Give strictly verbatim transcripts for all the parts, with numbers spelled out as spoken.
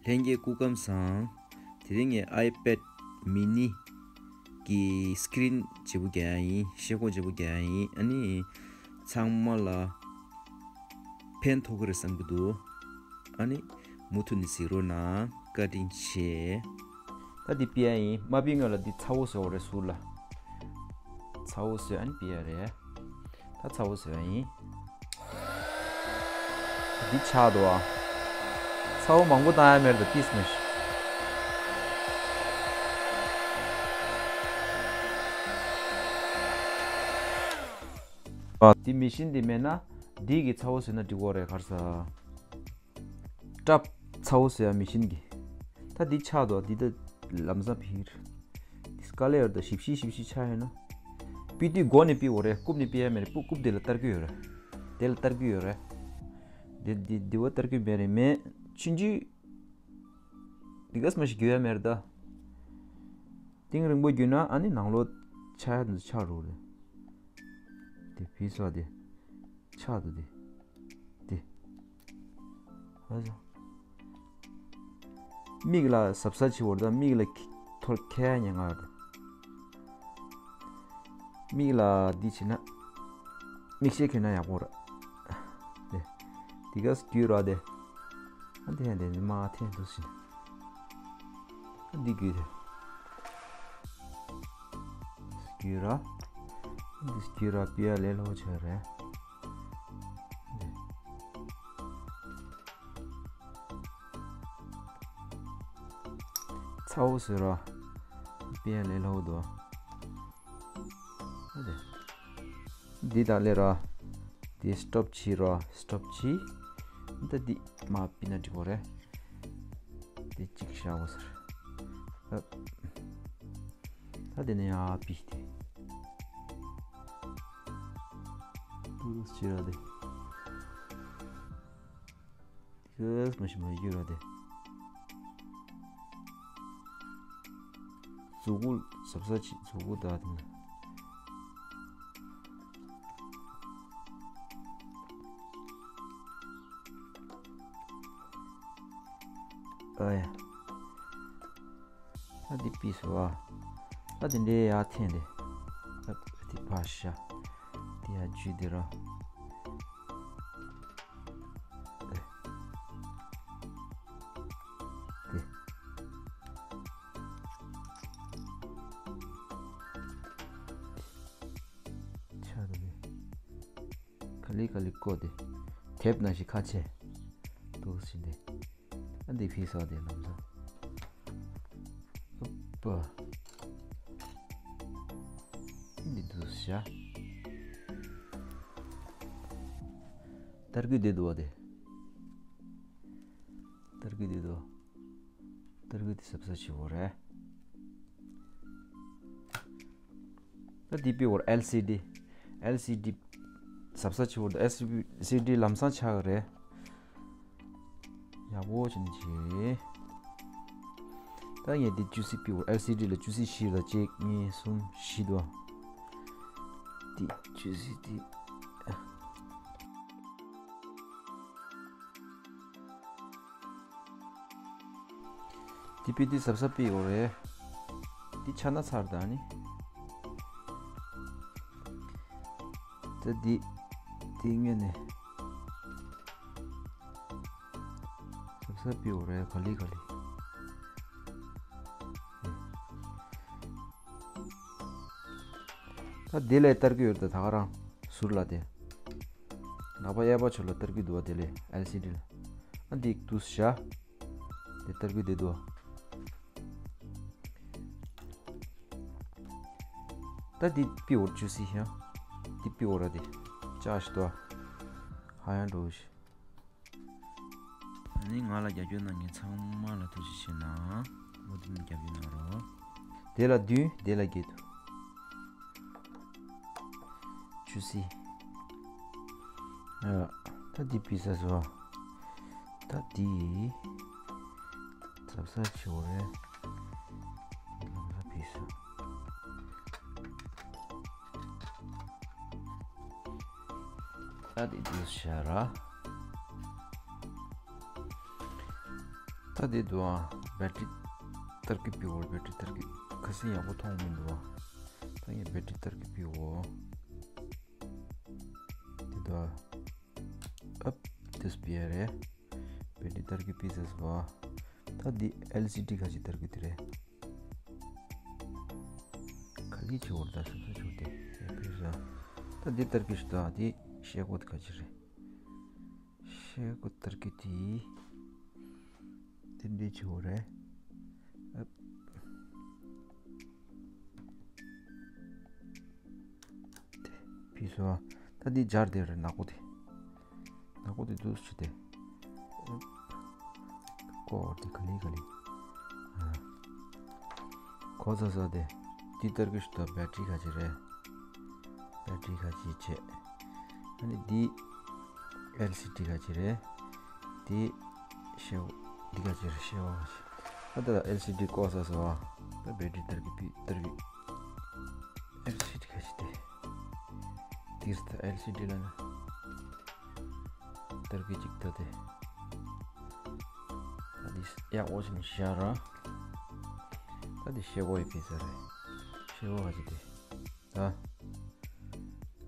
ལྷན་རྒྱས་སྐུ་ཁམས་བཟང་། དེ་རིང་ངས་ཨའི་པེཌ་མི་ནི་གི་སི་ཀི་རིན་བརྗེ་པོ་རྒྱག་ཡ་ཡིན། ཤེལ་སྒོ་བརྗེ་པོ་རྒྱག་ཡ་ཡིན། ཨ་ནི་ཚང་མ་ལ་ཕན་ཐོགས་ཀྱི་རེད་བསམ་གྱི་འདུག་ཨ་ནི་མུ་མཐུད་ནས་གཟིགས་རོགས་གནང་། བཀའ་དྲིན་ཆེ། ད་འདི་ཕུད་ཡ་ཡིན། མ་ཕུད་སྔོན་ལ་འདི་ཚ་བོ་བཟོ་བ་རེད་ཟུར་ལ། ཚ་བོ་བཟོས། ཨ་ནི་ཕུད་ཡ་རེད། ད་ཚ་བོ་བཟོས་ཡ་ཡིན། འདི་ཆག་འདུག་ཨ། ཚ་བོ་མང་པོ་བཏང་ཡ་མེད་ད། ཏིས་མི་ཤི། ཨ། འདི་མི་ཤིན་འདི་མེད་ན་འདི་གི་ཚ་བོ་བཟོས་ན་འགྲིག་གོ་རེད། གར་ས་སྐྲབ་ཚ་བོ་བཟོས་ཡ་མི་ཤིན་གི། ད་འདི་ཆག་འདུག་ཨ། འདི་ད་ལམ་སང་ཕུད། འདི་དཀའ་ལས་ཡོད་ད། ཞིབ་ཞིབ་ཞིབ་ཞིབ་ཆག་ཡོད་ན། ཕུད་དུས་མགོ་ནས་ཕུད་འོ་རེད། རྐུབ་ནས་ཕུད་ཡ་མེད་རེད། རྐུབ་རྐུབ་དེ་ལ་ཏར་སྐུད་ཡོད་རེད། དེ་ལ་ཏར་སྐུད་ཡོད་རེད། འདི་འདི་འདི་བ་ཏར་སྐུད་མེད་རེད། མེད། ཆུང་ཆུང་འདི་ག་སྨ་ཞིག་རྒྱུ་ཡ་མེད་རེད་ད། གཏིང་རིང་པོ་རྒྱུ་ན་ཨ་ནི་ནང་ལོགས་ཆག་ཡ་འདི་ཆག་རུ་རེད། དེ་ཕུད་ས་དེ་ཆག་འདུག་དེ། དེ། ཨ་ཙི། མིག་ལ་གཟབ་གཟབ་བྱེད་འོ་ད། མིག་ལ་ཁ་ཐོར་ཁ་ཉན་ང་རེད། མིག་ལ་འདི་བྱེད་ན། མིག་ཤེལ་གྱོན་ན་ཡག་པོ་རེད། དེ། དེ་ག་སྐྱུར་ར་དེ། ཨ་འདི་ཡང་དེ་ནི་མ་འཐེན་འདུག་ཟིན། ཨ་འདི་སྐྱུར་དེ། སྐྱུར་ར། འདི་སྐྱུར་ར་ཕུད་ཡ་ལས་སླ་པོ་ཆགས་རེད། ཚ་བོ་བཟོས་ར། ཕུད་ཡ་ལས་སླ་པོ་འདུག་ཨ་དེ། འདི་དང་ལས་ར། འདི་སི་ཊོབ་བྱེད་ར། སི་ཊོབ་བྱེད། ད་འདི་མ་ཕུད་ན་འགྲིག་གོ་རེད། འདི་གཅིག་བཞག་གོ་ཟེར། ད་ད་འདི་ནས་ཡར་ཕུད་དེ། ཏུས་བྱེད་ར་དེ། ཏིས་མ་ཤི་མ་ཡོད་ར་དེ། མཛུ་གུ་གཟབ་གཟབ་བྱེད། མཛུ་གུ་ད་དེ་ན། ཨ་ཡ། ད་འདི་ཕུད་སོང་ཨ། ད་འདི་འདྲའི་ཡར་འཐེན་དེ། ད་འདི་ཕར་བཞག་འདི་ཡར་འཇུས་དེ་ར། དེ། ཆག་འདུག་ག་ལེ་ག་ལེ་བཀོག་སྟེ། དེབ་ནང་བཞིན་ཁ་ཕྱེ། འདུག་ཟིན་ཏེ། ཨ་འདི་ཕུད་ས་དེ་ལམ་སང་། ཨུ་པ། འདི་འདུག་བཞག་ཏར་སྐུད་འདི་འདུག་བ་དེ། ཏར་སྐུད་འདི་འདུག་ཏར་སྐུད་འདི་གཟབ་གཟབ་བྱེད་དགོས་རེད། ད་འདི་ཕུད་དགོས་རེད། ཨེལ་སི་ཌི། ཨེལ་སི་ཌི་གཟབ་གཟབ་བྱེད་དགོས་རེད། ཨེལ་སི་ཌི་ལམ་སང་ཆག་གི་རེད། ཡག་པོ་བྱས་ནས་བྱེད། ད་ངས་འདི་ཅུ་སི་ཕུད་དགོས་རེད། ཨེལ་སི་ཌི་ལ་ཅུ་སི་བཞི་ལ་གཅིག་གཉིས་གསུམ་བཞི་འདུག་འདི་ཅུ་སི་འདི། འདི་ཕུད་དུས་གཟབ་གཟབ་ཕུད་དགོས་རེད། འདི་ཆག་ན་ཚར་ད་ནི། ད་འདི་འདི་ངས་ནས་གཟབ་གཟབ་ཕུད་དགོས་རེད། ག་ལེ་ག་ལེ། ད་དེ་ལས་ཏར་སྐུད་ཡོད་ད། ད་ག་རང་ཟུར་ལ་དེ། ལག་པ་གཡས་པ་ཕྱོགས་ལ་ཏར་སྐུད་འདུག་བ། དེ་ལས་ཨེལ་སི་ཌི་ལ། ཨ་འདི་འདུག་བཞག་དེ་ཏར་སྐུད་དེ་འདུག་བ། ད་འདི་ཕུད་དགོས་རེད། ཅུ་སི་ཡང་འདི་ཕུད་དགོས་རེད་དེ། ལྕགས་ཤིག་འདུག་བ། ཧ་ཡང་འགྲོ་ཞིག་ཨ་ནི་ང་ལ་རྒྱབ་སྐྱོར་གནང་མཁན་ཚང་མ་ལ་ཐུགས་རྗེ་ཆེ་གནང་། མུ་མཐུད་ནས་རྒྱབ་སྐྱོར་གནང་རོགས། དེ་ལ་བདུན། དེ་ལ་བརྒྱད་འདུག་ཅུ་སི། ཨ། ད་འདི་ཕུད་ས་སོ། ད་འདི་གཟབ་གཟབ་བྱེད་དགོས་རེད། ལམ་སང་ཕུད་ས། ད་འདི་འདུག་བཞག་ར། ད་ ད་དེ་འདུག་ཨ། བེ་ཊི་རི་ཏར་གི་པི་འོ། བེ་ཊི་རི་ཏར་གི་ཁ་སང་ཡག་པོ་མཐོང་མི་འདུག་ཨ། ད་ངས་བེ་ཊི་རི་ཏར་གི་པི་འོ། དེ་འདུག་ཨ། ཨབ། དེ་སྤེ་ར་རེད། བེ་ཊི་རི་ཏར་གི་པི་ཟེར་སོང་ཨ། ད་འདི་ཨེལ་སི་ཌི་ཁ་ཅིག་ཏར་གི་དེ་རེད། ག་ལི་ཆེ་བོར་ད་སོ་སོ་ཆོག་དེ་ཡ་ཕི་ཟ། ད་འདི་ཏར་གི་ཞིག་ད་འདི་ཤེལ་སྒོ་དེ་ཁ་ཅིག་རེད། ཤེལ་སྒོ་ཏར་གི་དེ། དེ་འདི་ཆེ་བོ་རེད། ཨབ། དེ་ཕི་སོ། ད་འདི་སྦྱར་དེ་རེད། ནག་པོ་དེ། ནག་པོ་དེ་འདུག་ཆུ་དེ། ཀོ་དེ་ག་ལི་ག་ལི། ཨ། ཁོ་ཚ་ཚ་དེ། འདི་ཏར་གི་ཞིག་ད་བེ་ཊི་རི་ཁ་ཅིག་རེད། བེ་ཊི་རི་ཁ་ཅིག་བྱས། ཨ་ནི་འདི་ཨེལ་སི་ཌི་ཁ་ཅིག་རེད། འདི་ཤེལ་སྒོ། འདི་ཁ་ཅིག་རེད། ཤེལ་སྒོ་ཁ་ཅིག་ད་ལྟ་ཨེལ་སི་ཌི་ཀོ་ས་ས་བ། ད་བེ་ཊི་རི་ཏར་གི་པི་ཏར་གི་ཨེལ་སི་ཌི་ཁ་ཅིག་དེ། འདིར་ད་ཨེལ་སི་ཌི་ལ་ན། ཏར་གི་ཅིག་ད་དེ། ད་འདི་ཡག་པོ་ཞིག་བཞག་ར། ད་འདི་ཤེལ་སྒོ་ཡི་ཕི་ས་རེད། ཤེལ་སྒོ་ཁ་ཅིག་དེ།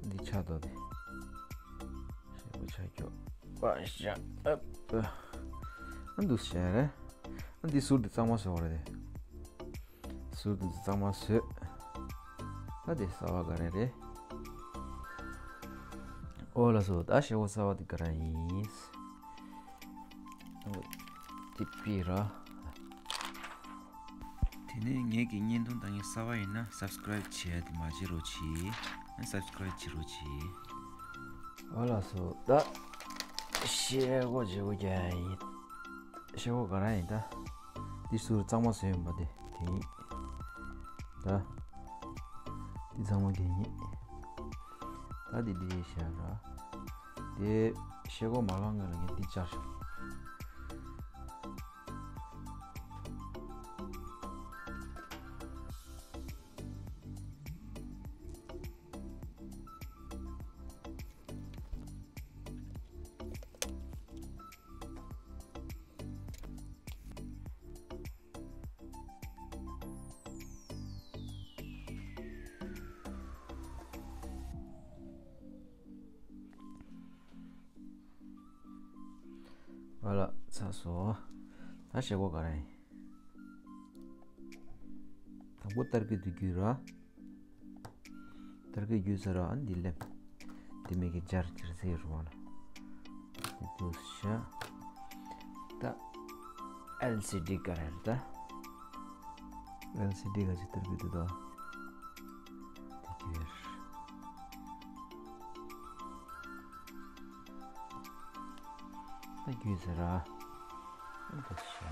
ད། འདི་ཆག་འདུག་དེ། ཤེལ་སྒོ་ཆག་ཀྱོག་པ་ཤ་ཨབ། ཨ་འདུག་ཤེལ་རེད། ཨ་འདི་ཟུར་དེ་གཙང་མ་བཟོ་བ་རེད་དེ། ཟུར་དེ་གཙང་མ་བཟོས། ད་དེ་གསར་པ་ག་རེ་རེད། ཨོ་ལགས་སོ། ད་ཤེལ་སྒོ་གསར་པ་དེ་ག་རེ་ཡིན། ཨོ། དེ་པི་ར། དེ་ནས་ངེད་ཀྱི་བརྙན་ཐུང་ད་ངས་གསར་པ་ཡིན་ན་སབ་སི་ཀ་རའིབ་བྱེད་ཡ་དེ་མ་བརྗེད་རོགས་གྱིས། ཨ་སབ་སི་ཀ་རའིབ་བྱེད་རོགས་གྱིས། ཨོ་ལགས་སོ། ད་ཤེལ་སྒོ་བརྗེ་པོ་རྒྱག་ཡ་ཡིན། ཤེལ་སྒོ་ག་རང་ཡིན་ད། འདི་ཟུར་གཙང་མ་བཟོས་ཡོད་པ་དེ་དེ་ཡིན། ད། འདི་ཚང་མ་གན་ཡིན། ད་འདི་འདི་ཤར་ར། དེ་ཤེལ་སྒོ་མ་ལངས་སྔོན་ལ་ངས་འདི་བཅར་ཤོག་ཨ་ལ་ཚ་སོ། ད་ཤེལ་སྒོ་ག་རེ་ཡིན། དང་པོ་ཏར་གི་དུ་རྒྱུ་ར། ཏར་གི་རྒྱུ་ཟེར་ར་འདི་ལེམ། འདི་མེ་གི་སྦྱར་སྦྱར་ཟེར་རུ་བ་ལ། འདི་དུ་ཤ། ད་ཨེལ་སི་ཌི་ག་རེ་རེད་ད། ཨེལ་སི་ཌི་ག་ཅི་ཏར་གི་དུ་ད། འདི་རྒྱུ་ར། ད་རྒྱུ་ཟེར་ར། ད་ཤ།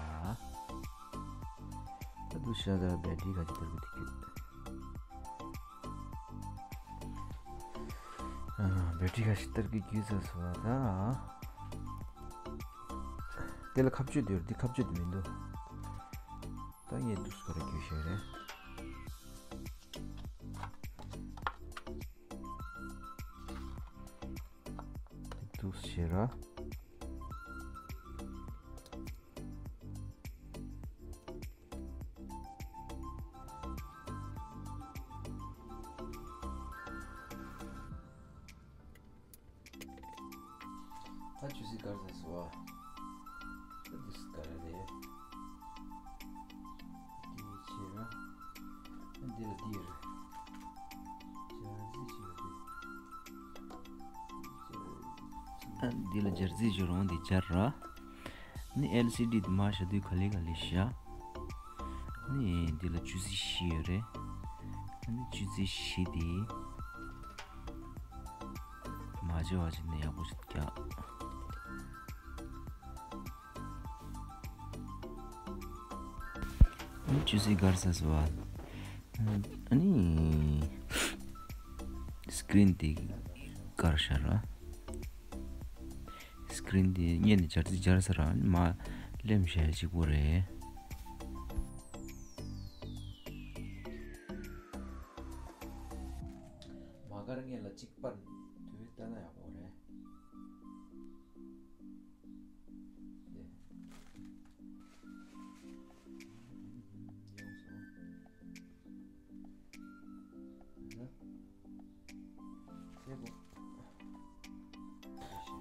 ད་དུ་ཤ་ཟེར་ར་བེ་ཊི་ག་ཅི་ཏར་གི་དུ་རྒྱུ། ཨ། བེ་ཊི་ཁ་ཤས་ཏར་གི་རྒྱུ་ཟེར་སོང་ད། དེ་ལ་ཁ་གཅོད་དེ་ཡོད་རེད། འདི་ཁ་གཅོད་དེ་མི་འདུག་ད་ངས་འདུག་སྐོར་རྒྱུ་ཤེས་རེད། འདུག་ཤེས་ར། ད་ཆུ་སྲིན་དཀར་ཟེར་སོ། ད་འདི་སྲིན་དཀར་རེད། འདི་ཆེ་ར། འདི་ལ་འདི་རེད། ཅ་ཟི་ཆེ་རེད། ཨ། འདི་ལ་སྦྱར་རྩིས་བྱོས་རོང་འདི་སྦྱར་ར། ནི་ཨེལ་སི་ཌི་འདི་མ་བཞག་དུས་ག་ལེ་ག་ལེ་བཞག་ནི་འདི་ལ་ཆུ་ཚོད་བཞི་ཡོད་རེད། ནི་ཆུ་ཚོད་བཞི་འདི་མ་བྱེ་བ་བྱེད་ན་ཡག་པོ་ཞིག་རྒྱག་ནི་ཆུ་ཚོད་གར་ས་སུ་བ། ཨ་ནི། སི་ཀི་རིན་དེ་དཀར་ཤར་ར། སི་ཀི་རིན་དེ་སྔོན་ནས་སྦྱར་རྩིས་སྦྱར་ས་ར་མ་ལེམ་བྱས་གཅིག་པོ་རེད། མ་དཀར་སྔོན་ལ་གཅིག་པར་དུས་བལྟས་ན་ཡག་པོ་རེད། དེ།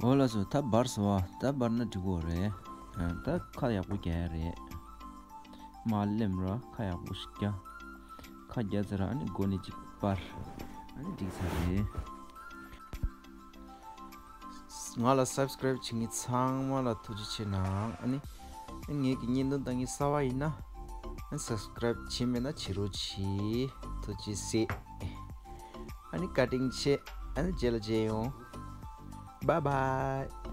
འོ་ལགས་སོ། ད་འབར་སོང་བ། ད་འབར་ན་འགྲིག་གོ་རེད། ཨ། ད་ཁ་ཡག་པོ་རྒྱག་ཡ་རེད། མར་ལེབ་ར། ཁ་ཡག་པོ་ཞིག་རྒྱག་ཁ་རྒྱག་ཚར་ར། ཨ་ནི་མགོ་ནས་ཅིག་སྤར། ཨ་ནི་འགྲིག་ཚར་རེད། ང་ལ་སབ་སི་ཀ་རེབ་བྱེད་མཁན་ཚང་མ་ལ་ཐུགས་རྗེ་ཆེ་གནང་། ཨ་ནི་ངེད་ཀྱི་བརྙན་ཐུང་ལྟ་མཁན་གསར་པ་ཡིན་ན། ཨ་ནི་སབ་སི་ཀ་རེབ་བྱས་མེད་ན་བྱེད་རོགས་གྱིས། ཐུགས་རྗེ་ཆེ། ཨ་ནི་བཀའ་དྲིན་ཆེ། ཨ་ནི་རྗེས་ལ་མཇལ་ཡོང་། Bye bye.